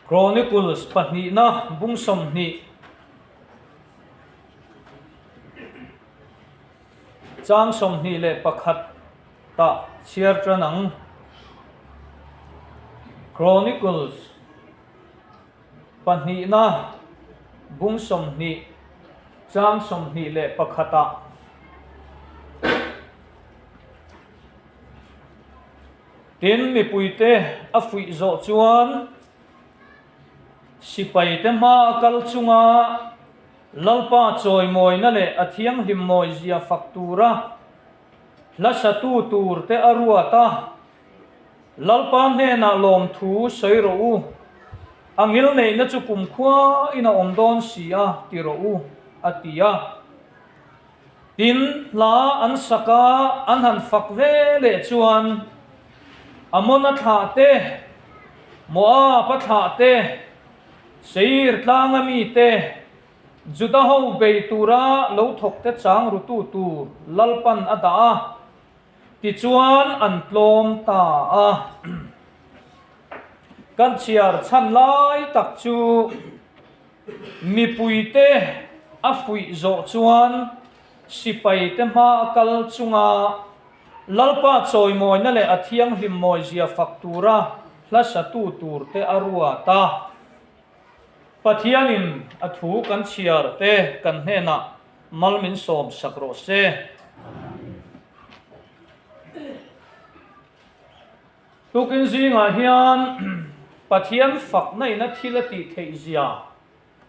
Chronicles pahnihna bung 20 chang 21 tah chhiar tan ang. Chronicles pahnihna bung 20 chang 21 ah. Tin, mipuite a fuih zawh chuan sipaite hma a kal chunga Lalpa chawimawina leh a thianghlim mawizia fak tura hla satu turte a ruat a, Lalpa hnenah lawmthu sawi rawh u, a ngilneihna chu kumkhua in a awm dawn si a ti rawh u, a ti a. Tin, hla an sak a, an han fak ve leh chuan Amona thlah te, Moab-a thlah te, Seir tlanga mi te, Juda ho bei tura lo thawk te chang rutu tur Lalpan a dah a, tichuan an tlawm ta a. Kan chhiar chhan lai tak chu. Mipuite a fuih zawh chuan sipaite hma a kal chunga Lalpa chawimawina leh a thianghlim mawizia fak tura hla satu turte a ruat a. Pathianin a thu kan chhiar te kan hnenah mal min sawm sak rawh se. Tukin zingah hian Pathian fakna ina thil a tih theih zia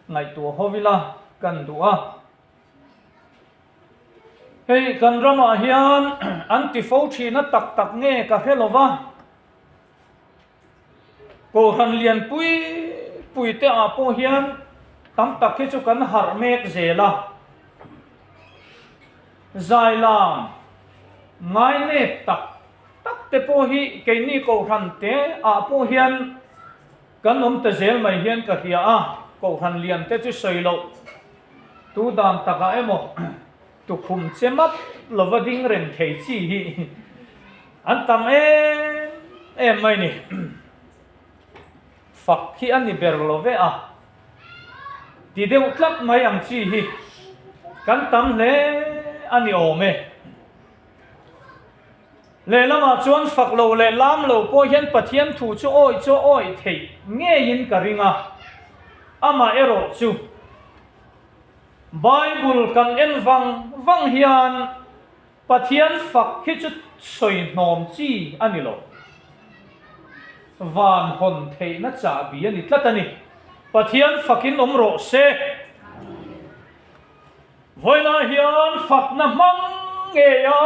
ngaihtuah ho ila kan duh a. Hei kan ramah hian an ti fo thina tak tak nge ka hre lo va, Kohhran lian pui pui te ah pawh hian tam tak hi chu kan harh mek zel a. Zailam ngainep tak tak te pawh hi keini kohhran te ah pawh hian kan awm ta zel mai hian ka hria a, kohhran lian te chu sawi loh tu dan takah emaw tukhum che map lova ding reng thei chi hi an tam em em mai ni. Fak hi a ni ber lo ve a, ti deuh tlat mai ang chi hi kan tam hle a ni awm e. Lehlamah chuan fak lo leh lam lo pawh hian Pathian thu chu awih chu awih theih ngeiin ka ring a, amah erawh chu Bible kan en vang vang hian Pathian fak hi chu sawi hnawm chi a ni lo. Van hawn theihna chahbi a ni tlat a ni. Pathian fakin awm rawh se. Vawilah hian fakna hmang ngeia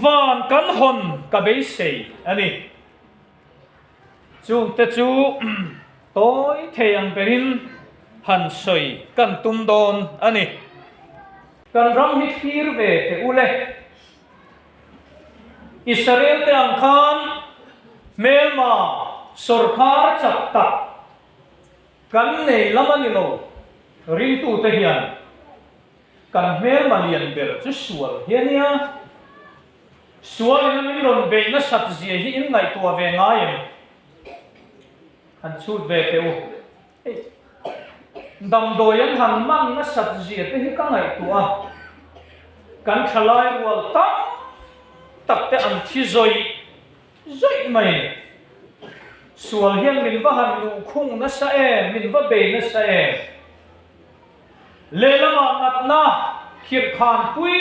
van kan hawn ka beisei a ni. Chungte chu tawi thei ang berin han sawi kan tum dawn a ni. Kan ram hi thlir ve teh u le. Israel te ang khan hmelma sawrkar chak tak kan nei lam a ni lo. Ringtute hian kan hmelma lian ber chu sual hi a nia. Sual ina min rawn beih nasat zia hi in ngaihtuah ve ngai em? Han chhut ve teh u. Hei, damdawi an han man nasat zia te hi ka ngaihtuah a, kan thalai rual tam tak te an thi zawih zawih mai a ni. Sual hian min va han luhkhung nasa em, min va bei nasa em? Lehlamah natna khirhkhan pui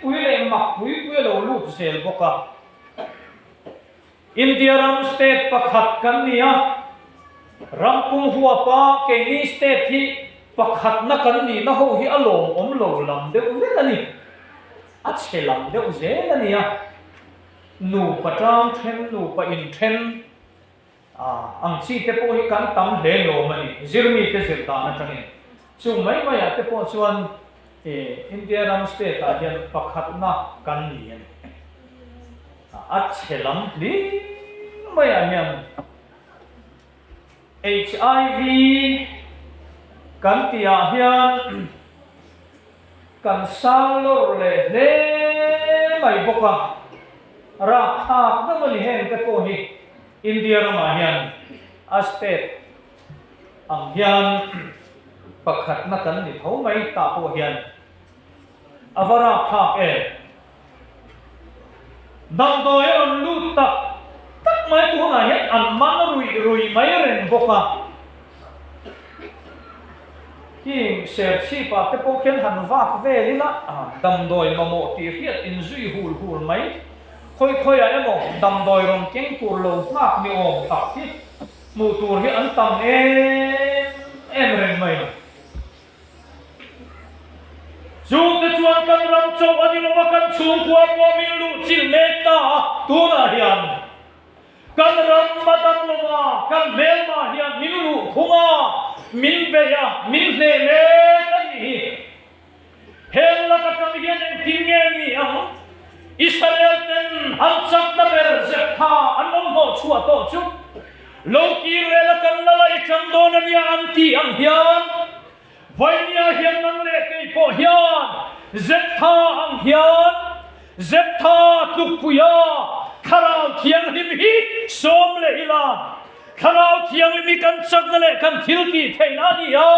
pui leh mak pui pui a lo lut zel bawk a. India ram state pakhat kan ni a, ram pum huapa keini state hi pakhatna kan nihna ho hi a lawmawm lo lam deuh vek a ni, a chhe lam deuh zel a ni a. Nupa tang then, nupa inthen Ang chi te pawh hi kan tam hle lawm a ni, zirmi te zir dan atangin. Chung mai maiah te pawh chuan India ram state ah hian pakhatna kan ni a ni. A chhe lam hlim maiah hian HIV kan tihah hian Kan sang lawr leh hle mai bawk a, rapthlak deuh a ni heng te pawh hi India ramah hian A state ang hian pakhatna kan ni tho mai tah pawh hian a va rapthlak em? Damdawi a rawn lut tak tak mai tunah hian an man ruih ruih mai reng bawk a. Heng serchhip ah te pawh khian han vak vel ila damdawi mamawh tih hriat inzui hul hul mai. Khawi khawiah emaw damdawi rawn keng tur lo nghak ni awm tak hi hmuh tur hi an tam em em reng mai. Chungte chuan kan ram chauh a ni lova kan chhungkua pawh min luh chilh mek ta a, tunah hian kan ram a dam lova kan hmelmah hian min luh khung a, min bei a, min hneh mek a nih hi. Heng lak atang hian engtin nge ni ang? Israel ten an chakna ber Zeptha an lo hnawh chhuah tawh chu lo kir leh la kan la laih tang dawn a nia an tih ang hian Vainia hian nang leh kei pawh hian Zeptha ang hian Zeptha tlukpuia Thlarau Thianghlim hi sawm leh ila Thlarau Thianghlim hi kan chakna leh kan thil tih theihna a ni a.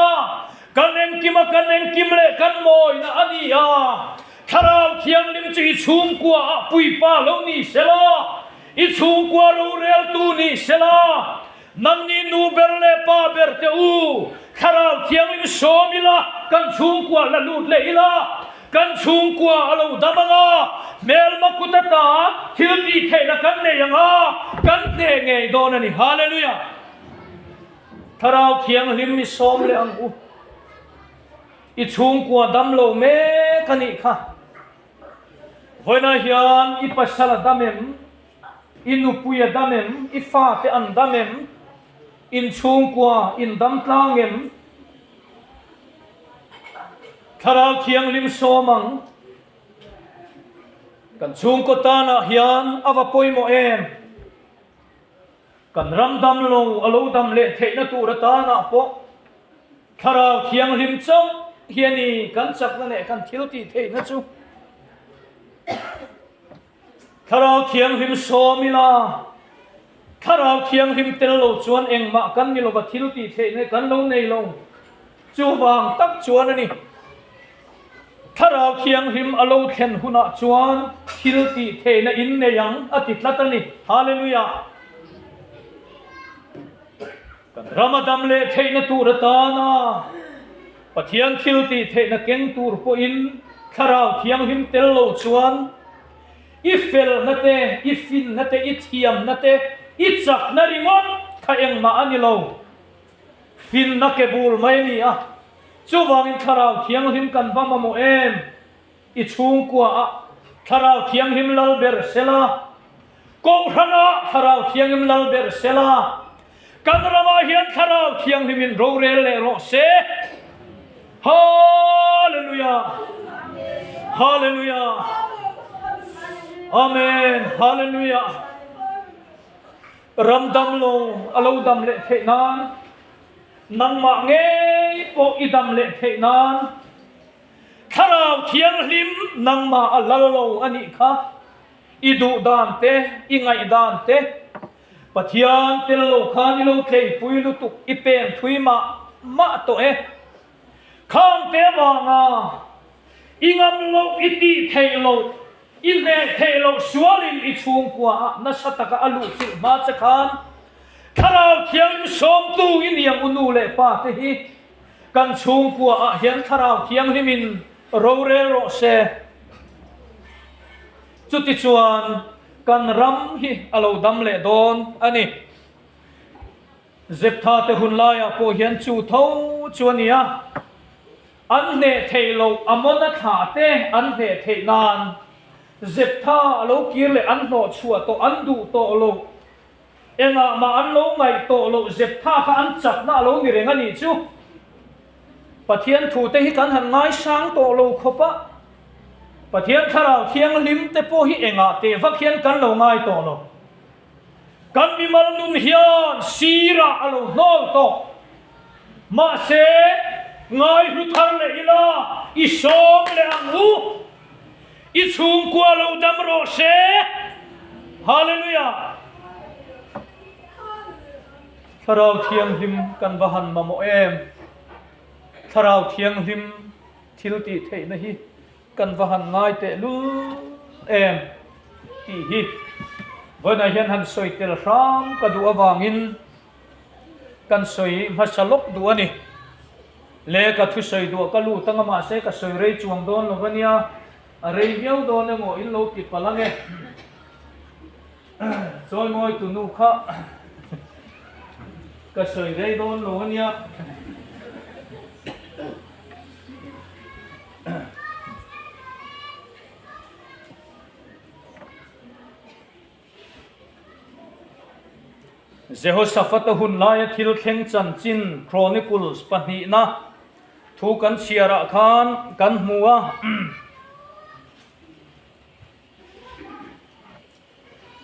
Kan engkima kan engkim leh kan mawina a ni a, Thlarau Thianghlim chu i chhungkua ah puipa lo ni sela, i chhungkua roreltu ni sela, nangni nu ber leh pa ber te u, Thlarau Thianghlim sawm ila kan chhungkua la lut leh ila, kan chhungkua a lo dam ang a, hmelma kut ata thil tih theihna kan nei ang a, kan hneh ngei dawn a ni. Hallelujah! Thlarau Thianghlim i sawm leh ang u. I chhungkua dam lo mek a nih kha. Vawiinah hian i pasal a dam em? I nupui a dam em? I fate an dam em? In chhungkua in dam tlang em? Thlarau Thianghlim sawm ang. Kan chhungkaw tanah hian a va pawimawh em? Kan ram dam lo a lo dam leh theihna tur atanah pawh Thlarau Thianghlim chauh hi a ni kan chakna leh kan thil tih theihna chu. Thlarau Thianghlim sawm ila, Thlarau Thianghlim tel lo chuan engmah kan ni lova thil tih theihna kan lo nei lo. Chuvang tak chuan a ni. Thlarau Thianghlim a lo thlen hunah chuan thil tih theihna in nei ang a ti tlat a ni. Hallelujah! Kan ram a dam leh theihna tur atana Pathian thil tih theihna keng tur pawhin Thlarau Thianghlim tel lo chuan i felna te, i finna te, i thiamna te, i chakna ringawt kha engmah a ni lo. Finna ke bul mai a ni a, chuvangin Thlarau Thianghlim kan va mamawh em? I chhungkua ah Thlarau Thianghlim lal ber sela, Kohhran ah Thlarau Thianghlim lal ber sela, kan ramah hian Thlarau Thianghlim in rorel leh rawh se. Hallelujah! Hallelujah! Amen! Hallelujah! Ram dam lo a lo dam leh theih nan, nangmah ngei pawh i dam leh theih nan, Thlarau Thianghlim nangmah a lal lo a nih kha, i duh dan te, i ngaih dan te, Pathian tel lo khan i lo tleipui lutuk i pen thui mah mah tawh e. Khangte avanga i ngam loh, i tih theih loh, I hneh theih loh sualin i chhungkua ah nasa taka a luh chilh hma che khan Thlarau Thianghlim sawmtu i ni ang u nu leh pa te hi kan chhungkua ah hian Thlarau Thianghlim in rorel rawh se. Chutichuan kan ram hi a lo dam leh dawn a ni. Zeptha te hun laiah pawh hian chu tho chu a ni a. An hneh theih loh Amona thlah te an hneh theih nan Zeptha a lo kir leh an hnawh chhuah tawh an duh tawh loh. Engah mah an lo ngaih tawh loh Zeptha kha an chakna a lo ni reng a nih chu. Pathian thu te hi kan han ngaisang tawh lo khawp a, Pathian Thlarau Thianghlim te pawh hi engah teh vak hian kan lo ngai tawh lo. Kan mimal nun hian sirah a lo hnawl tawh. Mahse, ngaihlu thar leh ila i sawm leh ang u. I chhungkua lo dam rawh se. Hallelujah! Thlarau Thianghlim kan va han mamawh em? Thlarau Thianghlim thil tih theihna hi kan va han ngai teh lul em tih hi vawiinah hian han sawi tel hram ka duh avangin kan sawi hmasa lawk duh a ni. Le ka thusawi duah ka lut anga mahse ka sawi rei chuang dawn lo ania, a rei viau dawn emaw in lo ti palh ange. Chawimawi tunu kha ka sawi rei dawn lo ania. Jehoshaphat-a hun laia thil thleng chanchin Chronicles pahnihna thu kan chhiarah khan kan hmu a.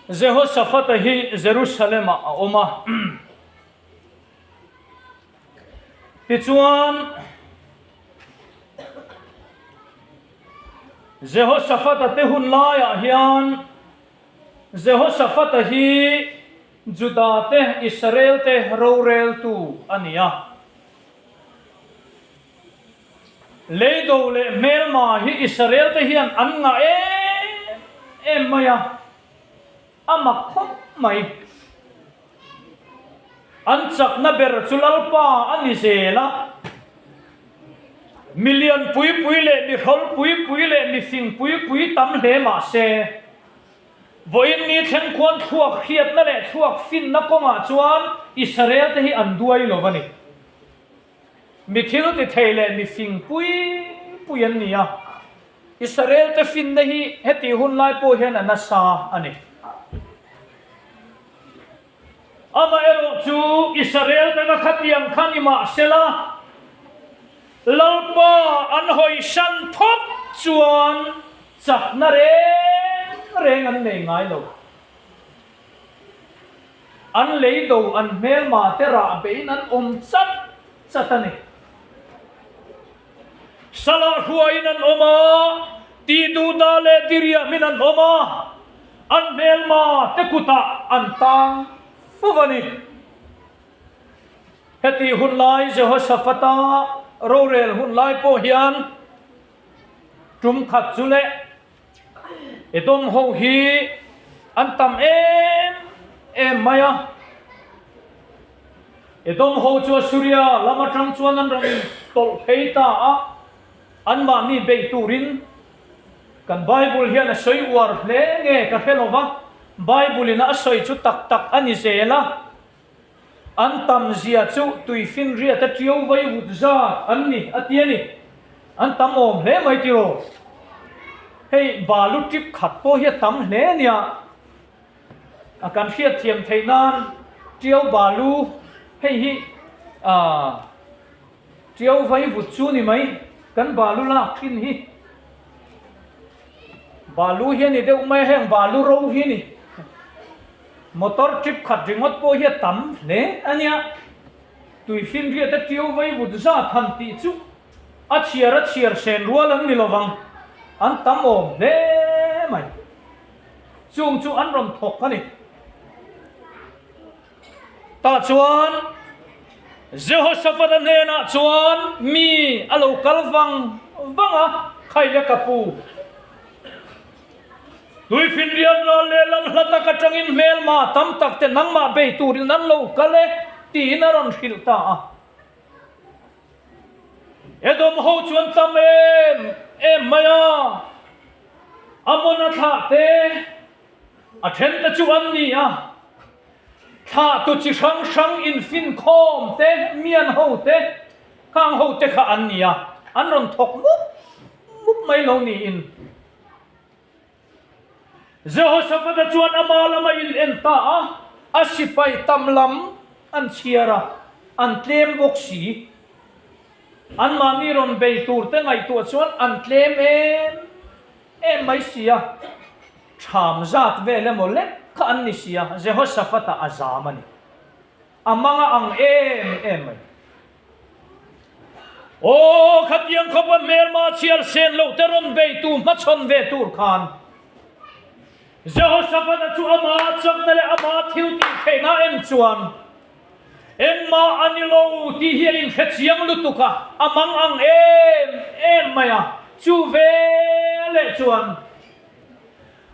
Jehoshaphat-a hi Jerusalem-ah a awm a. Tichuan, Jehoshaphat-a te hun laiah hian Jehoshaphat-a hi Juda te, Israel te roreltu a ni a. Leido leh hmelma hi Israel te hian an ngah em em mai a, a mak khawp mai. An chakna ber chu Lalpa a ni zel a. Mi lian pui pui leh mi hrawl pui pui leh mi fing pui pui tam hle mah se, vawiin ni thleng khuan thluak hriatna leh thluak finna kawngah chuan Israel te hi an duai lo a ni. Mi thil ti thei leh mi fing pui pui an ni a, Israel te finna hi heti hun lai pawh hian a nasa a ni. Amaherawh chu Israel tana khatiang kha ni mah sela, Lalpa an hawisan phawt chuan chakna reng reng an nei ngai lo. An lei do an hmelma te rah beiin an awm chat chat a ni. Salah hruaiin an awm a, tihduhdah leh diriahmin an awm a, an hmelma te kutah an tang fo a ni. Heti hun lai Jehoshaphat-a rorel hun lai pawh hian tum khat chu leh Edom ho hi an tam em em mai a. Edom ho chu Assuria lam atang chuan an rawn intawlh phei ta a, anmahni bei turin kan Bible hian a sawi uar hle nge ka hre lo va, Bible in a sawi chu tak tak a ni zel a. An tam zia chu tuifinriat a ṭiau vai vut zat an ni a ti a ni. An tam awm hle mai tiraw? Hei balu ṭip khat pawh hi a tam hle a nia. A kan hriatthiam theih nan ṭiau balu hei hi aaa ṭiau vai vut chu ni mai kan balu lak ṭhin hi. Balu hi a ni deuh mai a, heng balu ro hi a ni. Motor trip khat ringawt pawh hi a tam hle a nia. Tuifinriat a ṭiau vai vut zat han tih chu a chhiar a chhiar sen rual an ni lovang, an tam awm hle mai. Chung chu an rawn thawk a ni. Tah chuan Jehoshaphat-a hnenah chuan mi a lo kal vang vang a, Khaile ka pu. Tuifinriat ral lehlam hla tak atangin hmelma tam tak te nangmah bei turin an lo kal e, tiin a rawn hrilh ta a. Edom ho chuan tam em em mai a, Amona thlah te a then te chu an ni a, thlahtu chi hrang hrang infinkhawm te, mian ho te, khang ho te kha an ni a, an rawn thawk mup mup mai lo niin. Jehoshaphat-a chuan ama lama in en ta a, a sipai tam lam an chhiar a, an tlem bawk si. Anmahni rawn bei tur te ngaihtuah chuan an tlem em em mai si a, ṭham zat vel emaw lek kha an ni si a, Jehoshaphat-a a zam a ni. A mang a ang em em mai. Aw, khatiang khawpa hmelma chhiar sen loh te rawn bei tu hmachhawn ve tur khan Jehoshaphat-a chu ama chakna leh ama thil tih theihna en chuan. Engmah a ni lo tih hi a inhre chiang lutuk a, a mang ang em em mai a, chu veleh chuan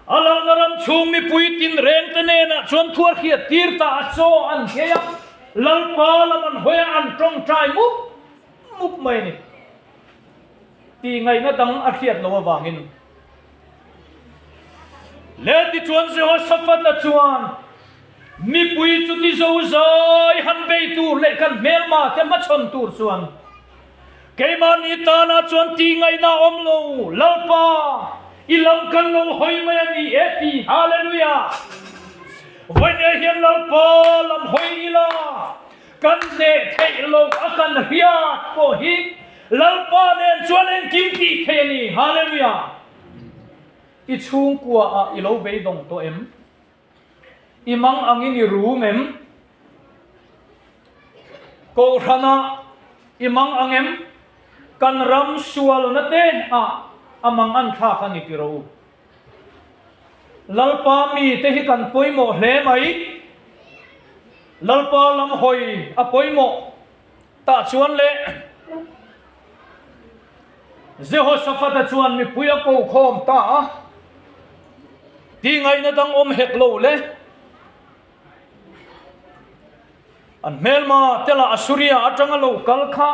a lalna ram chhung mipui tinreng te nenah chuan thuar hriat tir ta a chaw an nghei a, Lalpa lam an hawi a, an tawngtai mup mup mai a ni tih ngaihna dang a hriat loh avangin. Le tichuan Jehoshaphat-a chuan mipui chu ti zozai han bei tur leh kan hmelma te hmachhawn tur chuan keimahni tana chuan tih ngaihna a awm lo, Lalpa, i lam kan lo hawi mai a ni e ti, Hallelujah! Vawinia hian Lalpa lam hawi ila kan hneh theih loh a kan hriat pawh hi Lalpa nen chuan engkim tih theih a ni. Hallelujah! I chhungkua ah i lo beidawng tawh em? I mang angin i rum em? Kohhran ah i mang ang em? Kan ram sualna te ah a mang an thlak a ni ti rawh u. Lalpa mi te hi kan pawimawh hle mai. Lalpa lam hawi a pawimawh. Tah chuan le Jehoshaphat-a chuan mipui a ko khawm ta a, Ti ngaihna dang awm hek lo le. An hmelma te lah Assuria atanga lo kal kha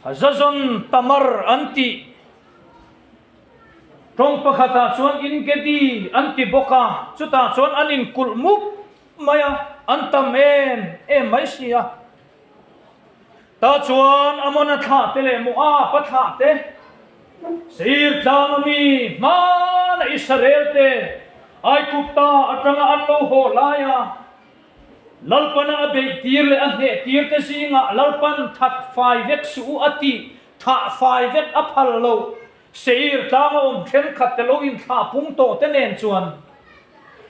Hazazon Tamar an tih. Tawng pakhatah chuan Engedi an ti bawk a, chutah chuan an inkulh mup mai a, an tam em em mai si a. Tah chuan Amona thlah te leh Moab-a thlah te, Seir tlanga mi hmana Israel te Aigupta atanga an lo haw laia Lalpana a beih tir leh a hneh tir te zingah Lalpan that fai vek suh u a tih thah fai vek a phal lo. Seir tlanga awm thenkhat te lo inthlah pung tawh te nen chuan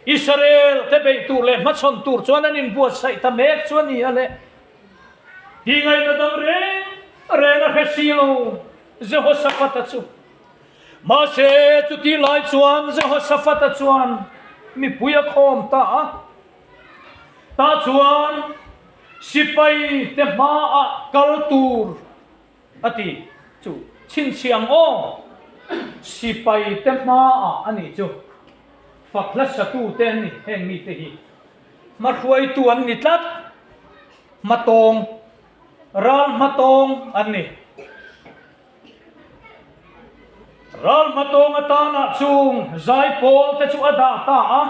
Israel te beih tur leh hmachhawn tur chuan an inbuatsaih ta mek chu a ni a le. Ti ngaihna dang reng reng a hre si lo Jehoshaphat-a chu. Mahse chuti lai chuan Jehoshaphat-a chuan mipui a khawm ta a. Tah chuan sipai te hmaah kal tur A ti chu chhinchhiah ang aw. Sipai te hmaah a nih chu. Fak hla satu te an ni heng mite hi. Hmahruaitu an ni tlat. Hmatawng, ral hmatawng an ni. Ral hmatawng atana chung zaipawl te chu a dah ta a,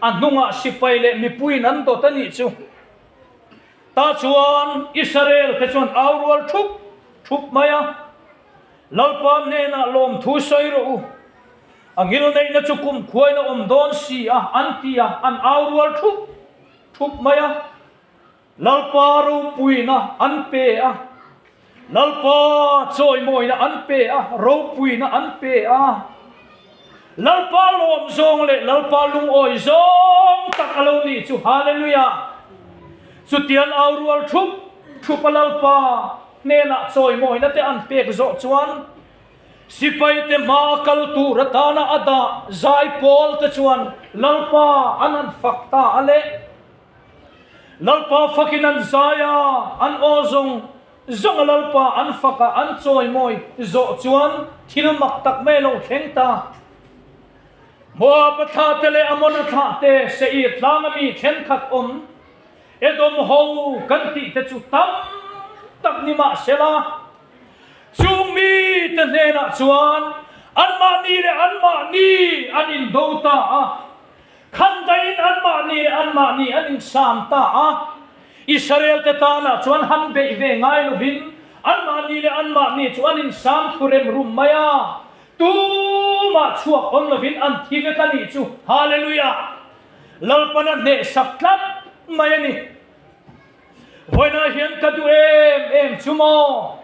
a hnungah sipai leh mipuiin an dawt a nih chu. Tah chuan Israel te chuan au rual thup thup mai a, Lalpa hnenah lawmthu sawi rawh u, a ngilneihna chu kum khuain a awm dawn si a, an ti a, an au rual thup thup mai a. Lalpa ropuina an pe a, Lalpa chawimawina an pe a, ropuina an pe a. Lalpa lawm zawng leh Lalpa lungawi zawng tak a lo nih chu. Hallelujah! Chutian au rual thup thup a Lalpa hnenah chawimawina te an pek zawh chuan sipai te hma a kal tur atana a dah zai pawl te chuan Lalpa an han fak ta a le. Lalpa fakin an zai a, an aw zawng zawng a Lalpa an fak a, an chawimawi zawh chuan thil mak tak mai a lo thleng ta. Moab-a thlah te leh Amon-a thlah te, Seir tlanga mi thenkhat awm, Edom ho kan tih te chu tam tak ni mahsela, chung mite hnenah chuan anmahni leh anmahni an indo ta a. Khandaiin anmahni leh anmahni an insam ta a, Israel-te tanah chuan han beih ve ngai lovin anmahni leh anmahni chu an insam thu rem rum mai a, tumah chhuak awm lovin an thi vek a nih chu. Hallelujah! Lalpan a hnehsak tlat mai a ni. Vawiinah hian ka duh em em chu maw?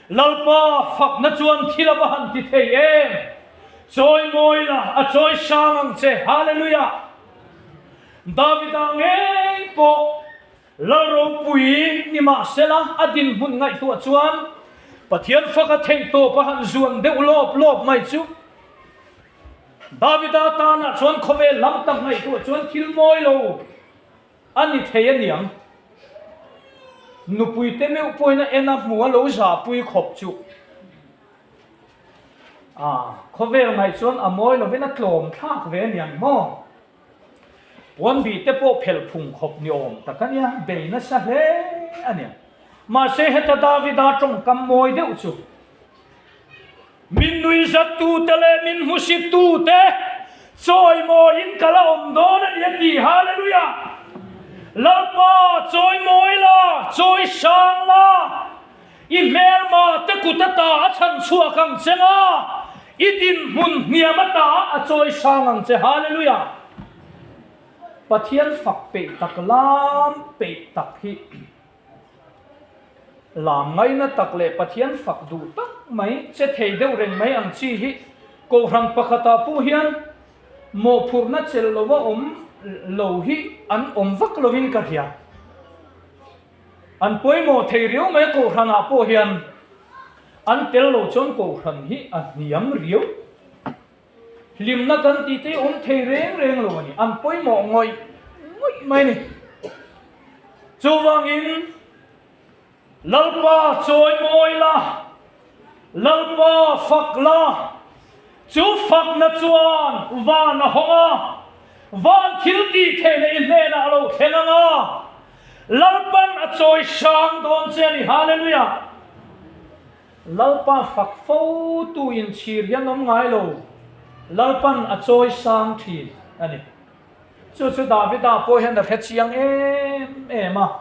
Lalpa fakna chuan thil a va han ti thei em? Chawi mawi la, a chawi sang ang che. Hallelujah! Davida ngei pawh Lal ropui ni mahsela a dinhmun ngaihtuah chuan Pathian fak a theih tawp a han zuan deuh lawp lawp mai chu. Davida tanah chuan khawvel lam tak ngaihtuah chuan thil mawi lo a ni thei a niang. Nupuite meuh pawhin a en a hmu a lo zahpui khawp chu. A, khawvel ngaih chuan a mawi lovin a tlawm thlak ve a niang maw? Puanbih te pawh phelh phung khawp ni awm tak a nia, bei nasa hle a nia. Mahse heta Davida tawngkam mawi deuh chu, Min nuihzattute leh min hmusittute chawimawiin ka la awm dawn a ni a ti. Hallelujah! Lalpa chawimawi la, chawi sang la, i hmelma te kut ata a chhan chhuak ang che nga, i dinhmun hniam ata a chawi sang ang che. Hallelujah! Pathian fak peih tak lam peih tak hi. Lam ngaina tak leh Pathian fak duh tak mai che thei deuh reng mai ang chi hi Kohhran pakhatah pawh hian mawhphurhna chelh lova awm lo hi an awm vak lovin ka hria. An pawimawh thei riau mai Kohhranah pawh hian an tel lo chuan Kohhran hi a hniam riau. Hlimna kan tih te hi awm thei reng reng lo a ni, an pawimawh ngawih ngawih mai a ni. Chuvangin Lalpa chawi mawi la, Lalpa fak la, chu fakna chuan van a hawng a, van thil tih theihna i hnenah a lo thleng ang a, Lalpan a chawi hrang dawn che a ni. Hallelujah! Lalpa fak fo tu inchhir hian awm ngai lo, Lalpan a chawi sang thin a ni. Chu chu Davida pawh hian a hre chiang em em a,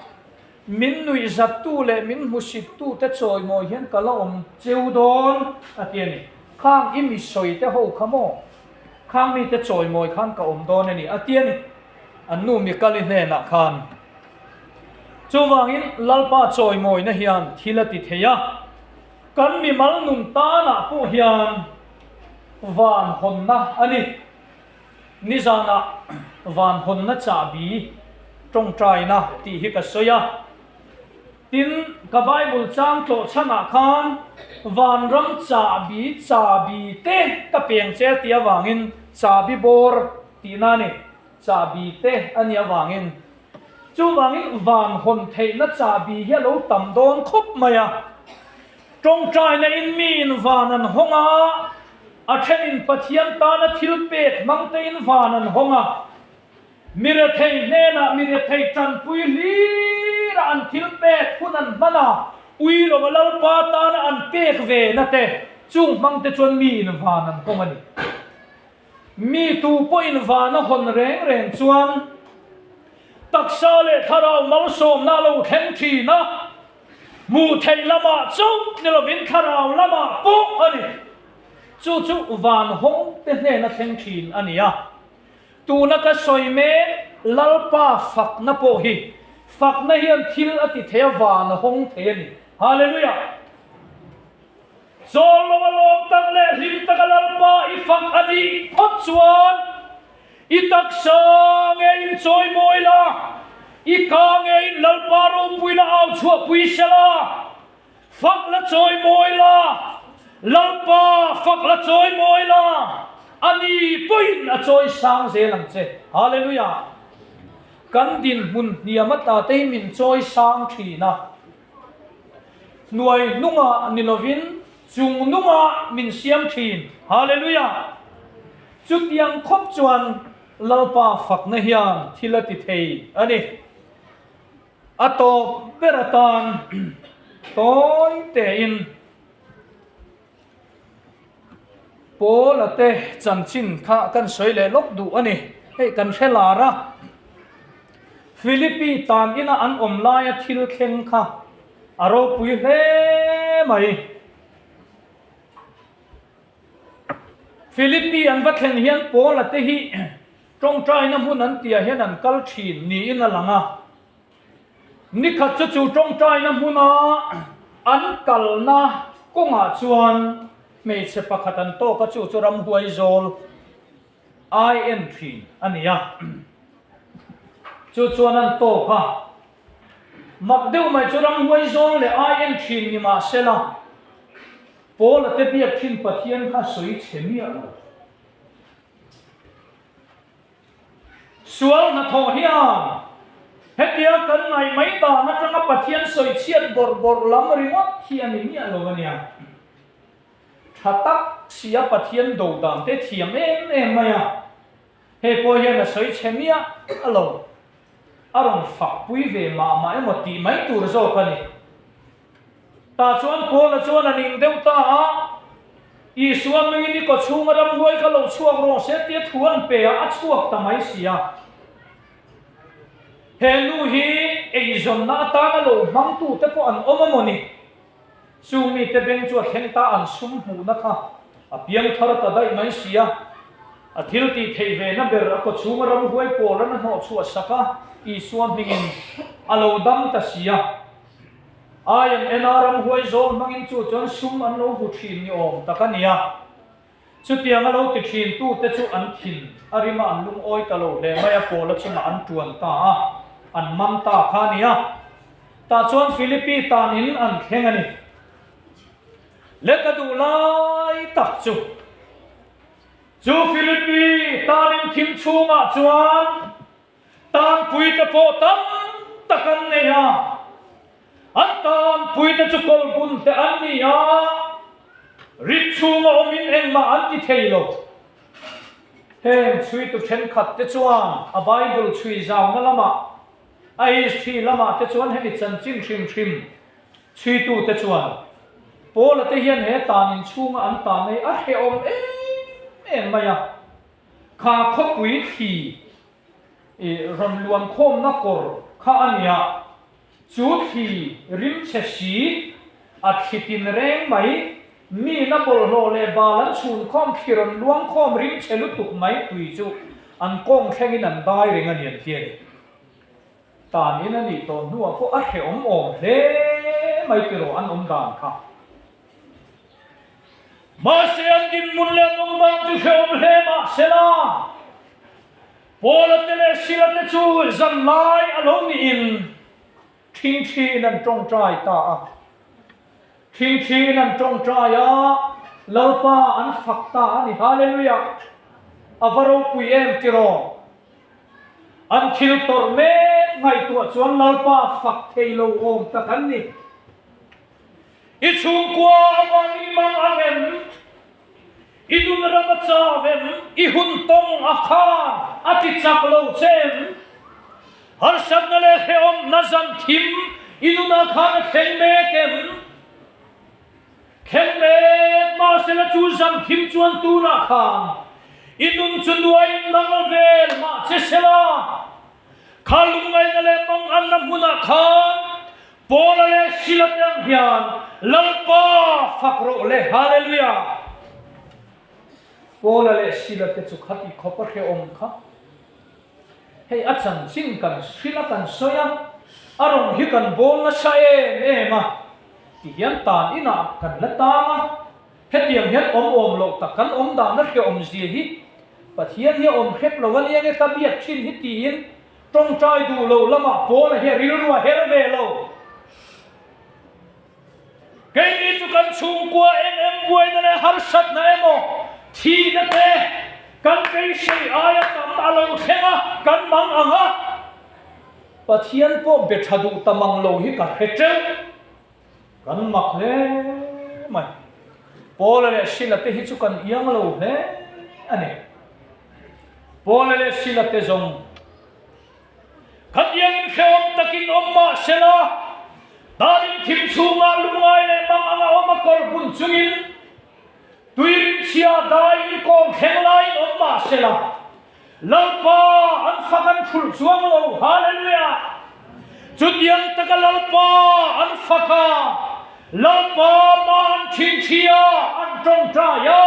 Min nuihzattu leh min hmusittute chawimawi hian ka la awm cheu dawn a ti a ni. Khang i mi sawite ho kha maw? Khang mite chawimawi khan ka awm dawn a ni a ti a ni. An nu Mikali hnenah khan. Chuvangin Lalpa chawimawina hian thil a ti thei a, kan mimal nun tanah pawh hian van hawnna a ni. Nizanah van hawnna chahbi tawngtaina tih hi ka sawi a, tin ka Bible chang tlawh chhanah khan vanram chahbi chahbi te ka peng che a tih avangin chahbi bawr tihna a ni, chahbi te a nih avangin Chuvangin van hawn theihna chahbi hi a lo tam dawn khawp mai a. Tawngtaina in miin van an hawng a, a thenin Pathian tana thil pek hmang tein van an hawng a. Mi rethei hnenah mi rethei tanpui hlira an thil pek hun an hman a, ui lova Lalpa tana an pek ve na te chung hmang te chuan miin van an hawng a ni. Mi tu pawhin van a hawn reng reng chuan taksa leh thlarau malsawmna a lo thleng thin a, hmuh theih lamah chauh ni lovin thlarau lamah pawh a ni. Chu chu van hawng te hnena thleng thin a ni a. Tuna ka sawi mek Lalpa fakna pawh hi fakna hian thil a ti thei a, van a hawng thei a ni. Hallelujah! Chawl lo a lawm tak leh hlim taka Lalpa i fak a nih phawt chuan i taksa ngeiin chawimawi la, i ka ngeiin Lalpa ropuina au chhuahpui se la, fak la chawimawi la, Lalpa fak la chawimawi la, a ni pawhin a chawi sang zel ang che. Hallelujah! Kan dinhmun hniam ata te hi min chawi sang thin a. Hnuai hnungah ni lovin chung nungah min siam thin. Hallelujah! Chutiang khawp chuan Lalpa fakna hian thil a ti thei a ni. A tawp ber atan tawi tein Paula te chanchin kha kan sawi leh lawk duh a ni. Hei kan hre lar a, Philippi tan ina an awm laia thil thleng kha a ropui hle mai. Philippi an va thlen hian Paula te hi tawngtaina hmun an tihah hian an kal thin niin a lang a. Nikhat chu chu tawngtaina hmuna an kalna kawngah chuan hmeichhe pakhat an tawk a, chu chu ramhuai zawl ai en thin a ni a. Chu chuan an tawk a, mak deuh mai chu ramhuai zawl leh ai en thin ni mahsela Paula te biak thin Pathian kha sawi chhe miah lo. Sual hnathawh hian. Hetia kan ngaih mai dan atanga Pathian sawi chhiat bawrh bawrh lam ringawt hi a ni miah lo a nia. Tha tak sia Pathian do dan te thiam em em mai a. Hei pawh hian a sawi chhe miah a lo. A rawn fak pui ve mah mah emaw tih mai tur zawk a ni. Tah chuan Paula chuan a ning deuh ta a, Isua hmingin i kawchhunga ramhuai kha lo chhuak rawh se tia thu an pe a, a chhuak ta mai si a. He nu hi eizawnna atana lo hmangtute pawh an awm a maw ni? Chu mite beng chu a thleng ta an sum hmuhna kha a piang thar ta daih mai si a. A thil tih theih ve na ber a kawchhunga ramhuai pawl an a hnawhchhuah sak a, Isua hmingin a lo dam ta si a. Ai an en a, ramhuai zawl hmangin chu chuan sum an lo hmu thin ni awm tak a ni a. Chutiang a lo ti thin tute chu an thin a rim a, an lungawi ta lo hle mai a, Paula chungah an tuan ta a, an man ta kha a ni a. Tah chuan Philippi tan in an thleng a ni. Lehkha duh lai tak chu chu Philippi tan in thim chhungah chuan Tanpuite pawh tam tak an nei a, an tanpuite chu kawlbunte an ni a, rit chhunga awmin engmah an ti thei lo. Heng chhuitu thenkhatte chuan a Bible chhui zauna lamah, a history lamah te chuan hemi chanchin hrim hrim chhuitute chuan Paula te hian he tan inchhunga an tan ei a hrehawm em em mai a. Kha khawpui thli i rawn luan khawmna kawr kha a nia, chu thli rimchhe si a thli tin reng mai, mi na bawlhhlawh leh bal an chhun khawm thli rawn luang khawm rimchhe lutuk mai tui chu an kawng thlengin an dai reng a ni an ti a ni. Tan in a nih tawh hnuah pawh a hrehawm awm hle mai tiraw an awm dan kha. Mahse an dinhmun leh an awm dan chu hrehawm hle mahsela, Paula te leh Sila te chu zan lai a lo niin ṭhingṭhiin an ṭawngṭai ta a. Ṭhingṭhiin an ṭawngṭai a, Lalpa an fak ta a ni. Hallelujah! A va ropui em tiraw? An thil tawrh mek ngaihtuah chuan Lalpa fak thei lo awm tak an ni. I chhungkua avangin i mang ang em? I nun ram a chau em? I hun tawng a khan a ti chak lo che em? Harsatna leh hrehawmna zan thim i nunah khan a thleng mek em? Thleng mek mahsela chu zan thim chuan tunah khan i nun chu nuaiin nang vel mah che sela, kha lungngaihna leh manganna hmunah khan Paula leh Sila te ang hian Lalpa fak rawh le, Hallelujah! Paula leh Sila te chu khati khawp a hrehawm kha. Hei a chanchin kan hrilh a kan sawi a, a rawn hi kan bawl nasa em em a, tihian tan inah kan la tang a, hetiang hian awm awm loh tak kan awm dan a hrehawm zia hi Pathian hi a awm hrep lo a nia nge ka biak thin hi tiin Tawngtai duh lo lamah Paula hi a rilru a her ve lo. Keini chu kan chhungkua eng eng buaina leh harsatna emaw thihna te kan beisei aia tam a lo thleng a, kan mang ang a. Pathian pawh be tha duh ta mang lo hi ka hre teuh. Kan mak hle mai. Paula leh Sila te hi chu kan iang lo hle a ni. Paula leh Sila te zawng kan iangin hrehawm takin awm mah sela, danin thim chhungah lungngai leh mang anga awm a kawr bun chungin tuirinchhia daiin kawng thleng laiin awm mah sela, Lalpa an fak an thulh chuang lo, Hallelujah! Chutiang taka Lalpa an fak a, Lalpa mah an thinthi a, an tawngtai a,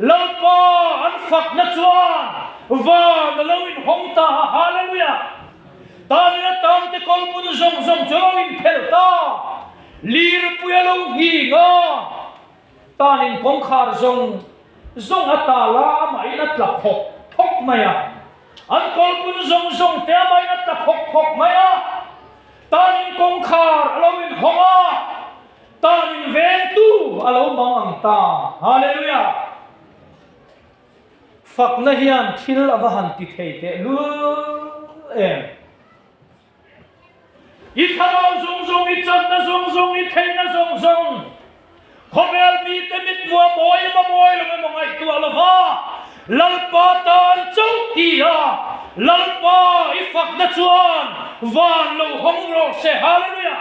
Lalpa an fakna chuan van a lo inhawng ta a, Hallelujah! Tanin a tangte kawlbun zawng zawng chu a lo inphelh ta, lirpui a lo nghing a, Tanin kawngkhar zawng zawng a tal a, amahin a tla phawk phawk mai a. An kawlpun zawng zawng te amahin a tla phawk phawk mai a. Tanin kawngkhar a lo inhawng a, tanin vengtu a lo mang ang ta. Hallelujah! Fakna hian thil a va han ti thei teh lul em? I thlarau zawng zawng, i channa zawng zawng, i theihna zawng zawng, khawvel mite mithmuh a mawi emaw mawi lo emaw ngaihtuah lo va, Lalpa tan chauh ti a, Lalpa i fakna chuan van lo hawng rawh se. Hallelujah!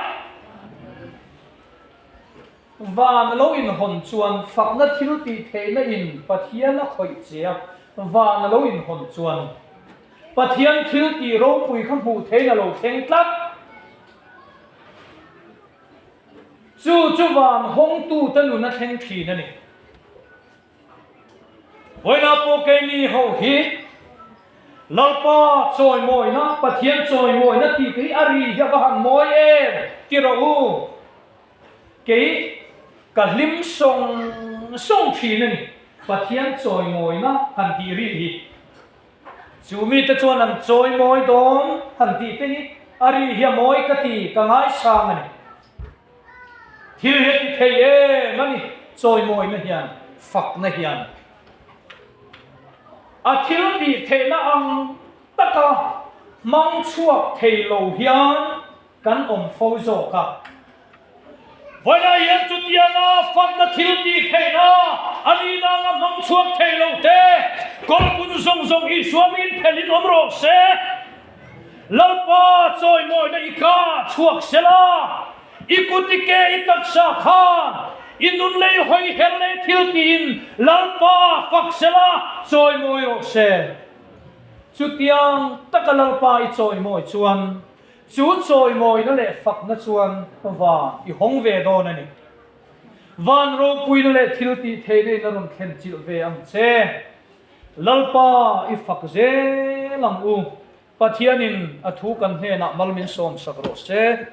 Van a lo inhawn chuan fakna thil tih theihna in Pathian a khawih che a, van a lo inhawn chuan Pathian thil tih ropui kha hmuh theihin a lo thleng tlat. Chu chu van hawngtute nun a thleng thin a ni. Vawiinah pawh keini ho hi Lalpa chawimawina, Pathian chawimawina tih te hi a ri hi a va han mawi em ti rawh u. Kei ka hlim sawng sawng thin a ni, Pathian chawimawina han tih ri hi. Chu mite chuan an chawimawi dawn han tih te hi a ri hi a mawi ka ti, ka ngaisang a ni. Thil hi a ti thei em a ni, chawimawina hian, fakna hian. A thil tih theihna ang taka hmang chhuak thei lo hian kan awm fo zawk a. Vawiinah hian chutianga fakna thil tih theihna a nihna anga hmang chhuak thei lo te, kawlbun zawng zawng Isua min phelhin awm rawh se. Lalpa chawimawina i ka chhuak se la, i kut i ke i taksa khan i nun lei hawi her leh thil tiin Lalpa fak se la, chawimawi rawh se. Chutiang taka Lalpa i chawimawi chuan chu chawimawina leh fakna chuan van i hawng ve dawn a ni. Van ropuina leh thil tih theihna in a rawn thlen chilh ve ang che. Lalpa i fak zel ang u. Pathianin a thu kan hnenah mal min sawm sak rawh se.